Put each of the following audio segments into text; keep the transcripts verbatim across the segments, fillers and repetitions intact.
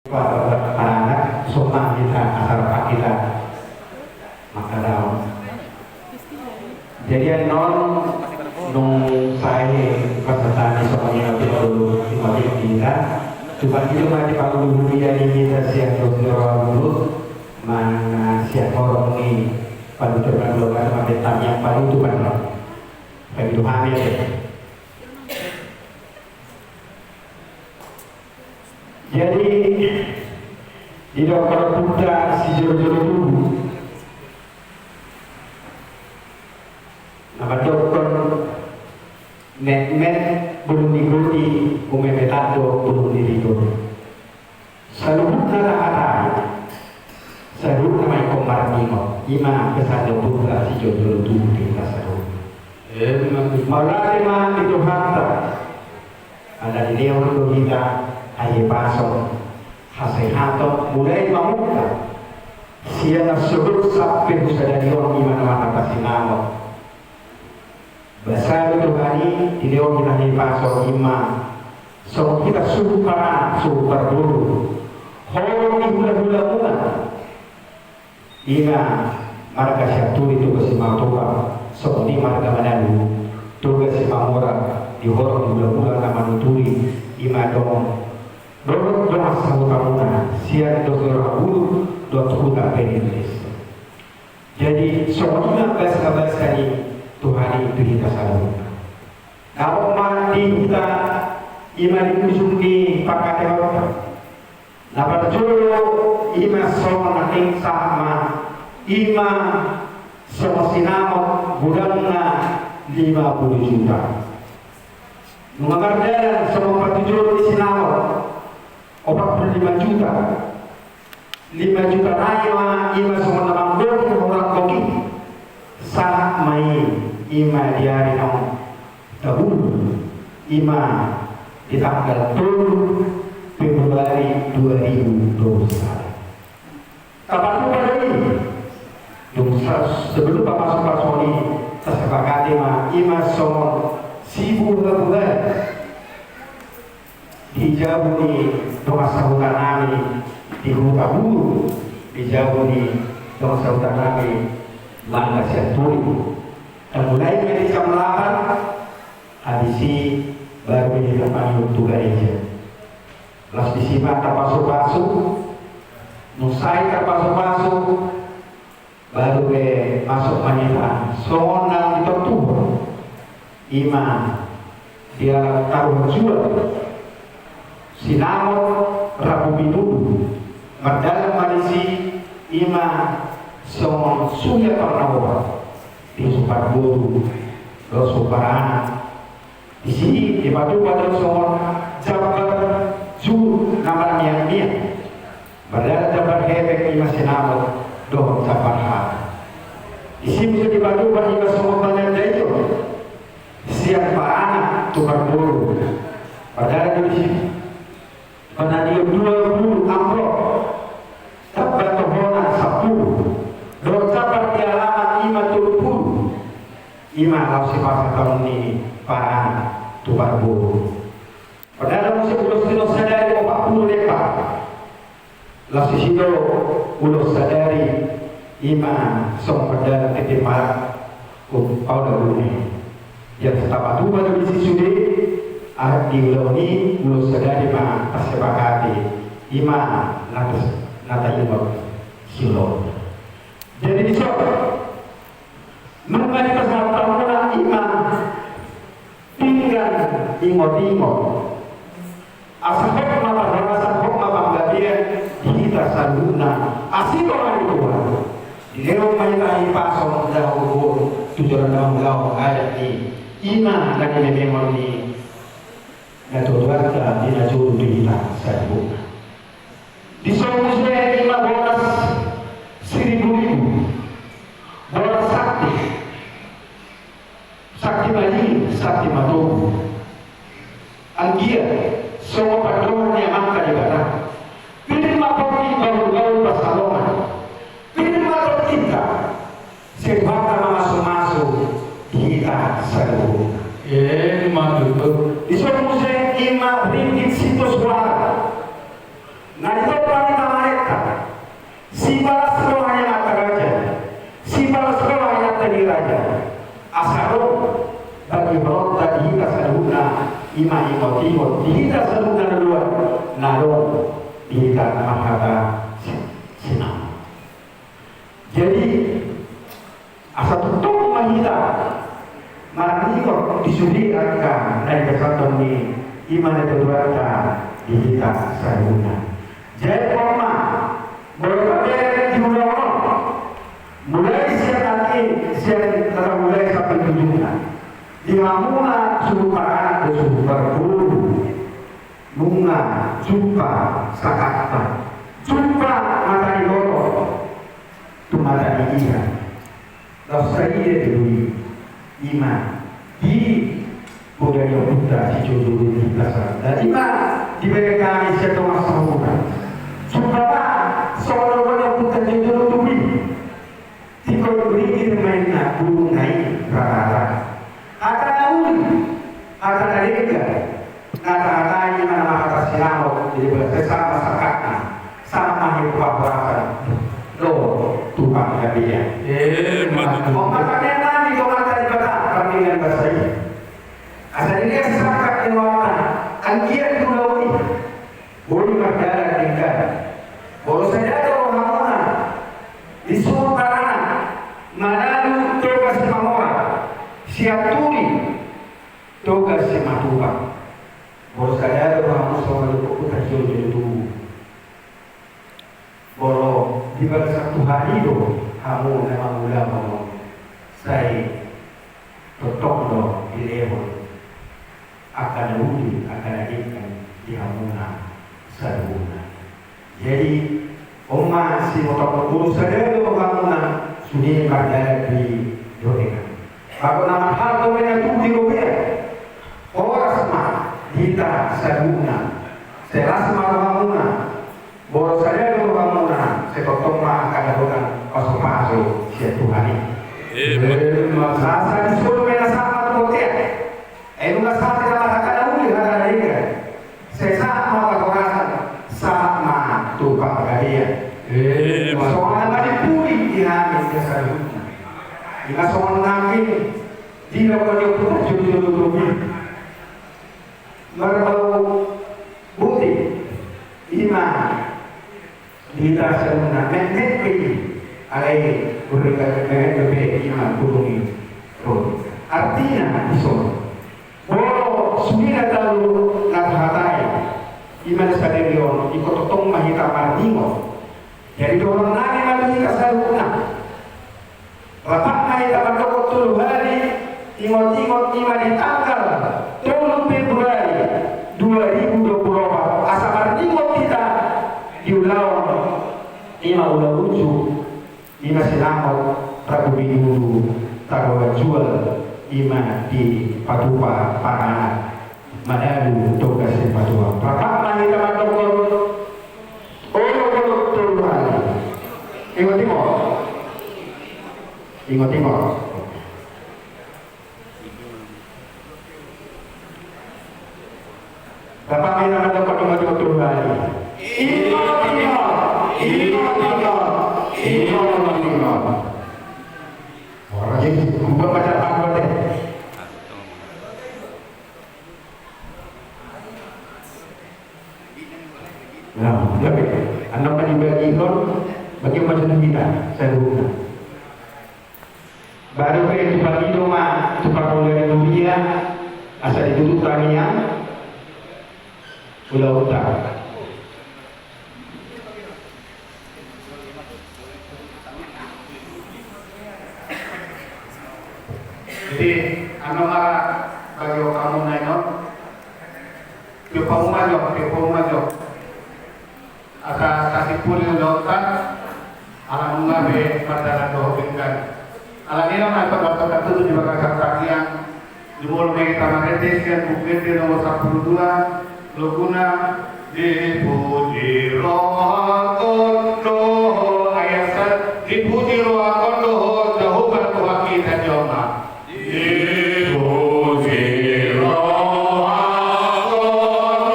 Para anak, soman hita, asal pak hita. Maka daun. Jadi annon nung sae pasahat ni soman hita, di hita. Cuma itu mati pangulu hulu jadi hita siap dos dua puluh. Mana siap horong ni panutupan dua kali mati tamiang panutupan. Panutupan ya. Jadi didok parpunta sijolojolo tubu. Na mandokkon metmet bulung ni goti, umemetan do bulung ni rigor. Saluhutna na hatai. Saluhutna ma ingkon marningot. Ima pesan ni ompunta sijolojolo tubu di hita saluhutna. Mauliate ma di Tuhanta. Ala dilehon do hita hahipason, hasehaton, mulai mamungka sian na sogot sampe tu sadari on, ima na marhata sinamot. Basa do Tuhan i dilehon hita hahipason, ima songon hita suhut paranak suhut parboru, holong ni hulahulamuna. Ima marga Sianturi Toga Simatupang, songon i marga Manalu Toga Simamora, di horong ni hulahula na manuturi, ima dongan, dongan sahutamuna sian dos ni roha guru dohot huta Penilis. Jadi songon i ma basabasa ni Tuhan i tu hita saluhutna. Dapot ma di hita ima di ujung ni pangkataion. Na parjolo ima songon na tingsa ma, ima songon sinamot godangna lima pulu juta. Nunga mardalan songon patujolo ni sinamot opat pulu lima juta. Lima juta nai ma ima songon na manggohi na hurang gohi. Sahat ma i ima di ari naung tabulu, ima di tanggal tolu Februari dua ribu dua puluh satu. Tapatupa do i. Dung sa-, sebelum papasu-pasu i, tasepakati ma ima songon sibuhabuha. Di jabu ni dongan sahutanami di Huta Bulu, di jabu ni dongan sahutanami Marga Sianturi. Mulai ma di jam delapan, habis i baru di tempat tu gareja. Laos disi ma tarpasu-pasu, nung sai tarpasu-pasu, baru pe masuk ma hita songon na di tortuhon. Ima di alat taruhan jual sinamot rabu pinudu. Mardalan ma disi ima songon suhut parnaoba di suhut parboru dohot suhut paranak. Disi dipatupa do songon jambar juru na marmian-mian. Mardalan jambar hepeng ima sinamot dohot jambar hata. Disi muse dipatupa ima songon panandaion sian paranak tu parboru. Mardalan do disi panandaion dua pulu amplop, jambar tohonan sampulu dohot jambar di alaman ima tolu pulu. Ima laos sipasahaton ni paranak tu parboru. Mardalan muse ulos ni sadari opat pulu lembar. Laos disi do ulos sadari ima songon mardalan titi parak. Umpau da bune. Yang tapatupa do disi sude, aha di ulaon i ulos sadari ma tasepakati ima na tas-, na taingot siulaon. Jadi dison nunga dipasahat hamuna ima pinggan ingot-ingot. Asa hot ma parhorasan, hot ma panggabean di hita saluhutna. Asi roha ni Tuhan. Dilehon ma hita hahipason dohot umur tu joloan na mangulahon adat ni ima na nimemehon ni natuatuanta di na jolo di hita saluhutna. Dison muse ima boras siribu-ribu, boras sakti, sakti madingin, sakti matogu. Anggiat songon pandohan ni Amanta Debata, pir ma pongki bahulbahul pansalongan, pir ma tongkinta, sai Tuhanta mamasumasu hita saluhutna. Emma tutu. Dison muse ima ringgit sitio suara. Na ditop ima ingot-ingot di hita saluhutna na dua na dong di hita na marhata si-, sinamot. Jadi, asa tongtong ma hita marningot di sude angka na nipasahathon ni ima na tuatua di hita saluhutna. Jadi, on ma, molo tabereng di ulaon on, mulai sian ate, sian na mulai sampe di ujungna, di hamuna suhut paranak dohot suhut parboru, nunga jumpa sangkapta, jumpa mata ni horong tu mata ni iha. Laos sadia do i, ima di poda ni ompunta si Jolo Tubi. Jadi ima dibereng hami sian dongan sahapta, jumpa ma songon na didok ni ompunta si Jolo Tubi. Tingkos ringgit ma inna bulungna i rarata. Hata na uli, hata na denggan, na tahatai ma na marhata sinamot, jadi bolas sai sahat ma sangkapna, sahat ma hita tu parhorasan dohot tu panggabean. Eh, mantap. Molo martangiang hami tu Amanta Debata, partangiangan basa i, asa dilehon sangkap ni rohanta, anggiat di ulaon i boi mardalan denggan. Molo sada do rohamuna di suhut paranak, Manalu Toga Simamora, Sianturi Toga Simatupang. Molo sada do rohamuna songon na didok ni ompunta si Jolo Tubi, molo di bagasan Tuhan i do hamu na mangulahon, sai tongtong do dilehon angka na uli, angka na denggan di hamuna saluhutna. Jadi on ma, simotophon, molo sada do rohamuna, sude mardalan di dongan. Molo na marhalto ma na tubu di robean, horas ma di hita saluhutna, sai las ma rohamuna. Molo sada do rohamuna, sai tongtong ma angka na dongani pasupasu sian Tuhan i. Ima. Asa dison ma na sahat tu bontean. Ai nunga sahat hita marhata na uli, hata na denggan, sai sahat ma parhorasan, sahat ma tu panggabean. Ima. Songon na malimpuli di hami saluhutna. Ima songon na nangkin didok ni ompunta si Jolo Tubi, marbau botik, ima di hita saluhutna, metmet pe i, alai burju, metmet dope ima bulung i. Artina dison, molo sude na tolu na tahatai, ima na sadari on, ingkon tongtong ma hita marningot. Jadi dohonon nami ma tu hita saluhutna. Rap ma hita mandok tolu hali ingot-ingot, ima di tanggal tolu Februari dua ribu dua puluh opat, asa marningot hita di ulaon, ima ulaon unjuk, ima sinamot Rabu Binulu, taruhan jual, ima di patupa paranak Manalu Toga Simatupang. Rap ma hita mandok Olo, olo, tolu hali. Ingot-ingot. Ingot-ingot. Bapak Mena mandok ingot-ingot tolu hali. Ingot-ingot. Ingot-ingot. Ingot-ingot. Orang ini bukan macam apa deh. Nah, jadi, annon ma dibagi on, bagi macam hita, saluhutna. Baru pe dipangido ma tu parhongluan ni huria, asa ditutup tangiang ulaonta. Jadi, annon ma bagi hamu na ingot. Tiop hamu ma jo, tiop hamu ma jo. Asa tasimpuli ulaonta, ala nunga be mardalan dohot denggan. Alani i ma na parhata tutup di bagasan tangiang. Jumolo ma hita marende sian Buku Ende nomor sampulu dua, loguna, dipuji rohangkon dohot, ayat sa-, dipuji rohangkon dohot Jahowa Tuhan hita jolma. Dipuji rohangkon dohot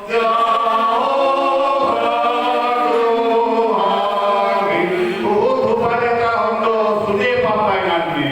Jahowa Tuhan hita. Huhut huparentahon do sude pambahenanmi.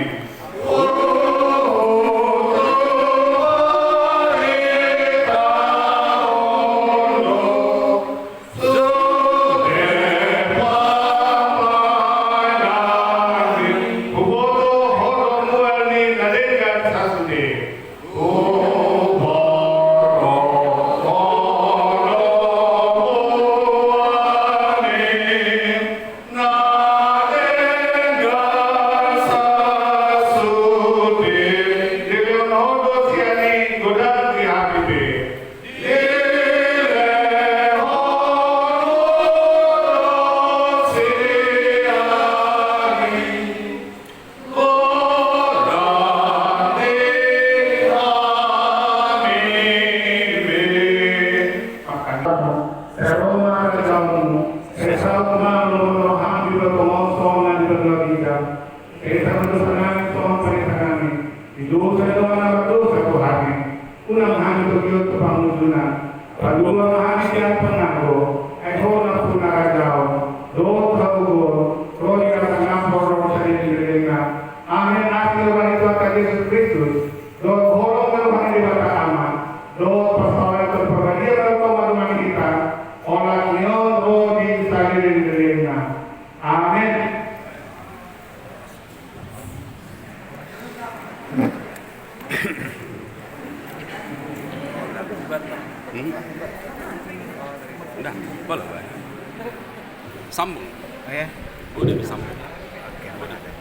Sai ro ma harajaonmu, sai saut ma lomo ni roham di banua on songon na di banua ginjang. Sai tarlumobi ma songon panesanami di dosa ni dongan na mardosa tu hami. Unang hami togihon tu pangunjunan, palua ma hami sian pangago, ai Ho nampuna harajaon dohot hagogoon ro di hita nang ro saleleng ni lelengna. Amen. Asi ni roha ni Tuhanta Jesus Kristus dohot holong ni roha ni Debata Ama dohot parsaoran ni Tondi Parbadia martonga dongan hita, olat ni on ro di saleleng ni lelengna. Amen. Hmm? Udah, boleh, boleh. Sambung. Oh ya? Boleh disambung. Oke, boleh.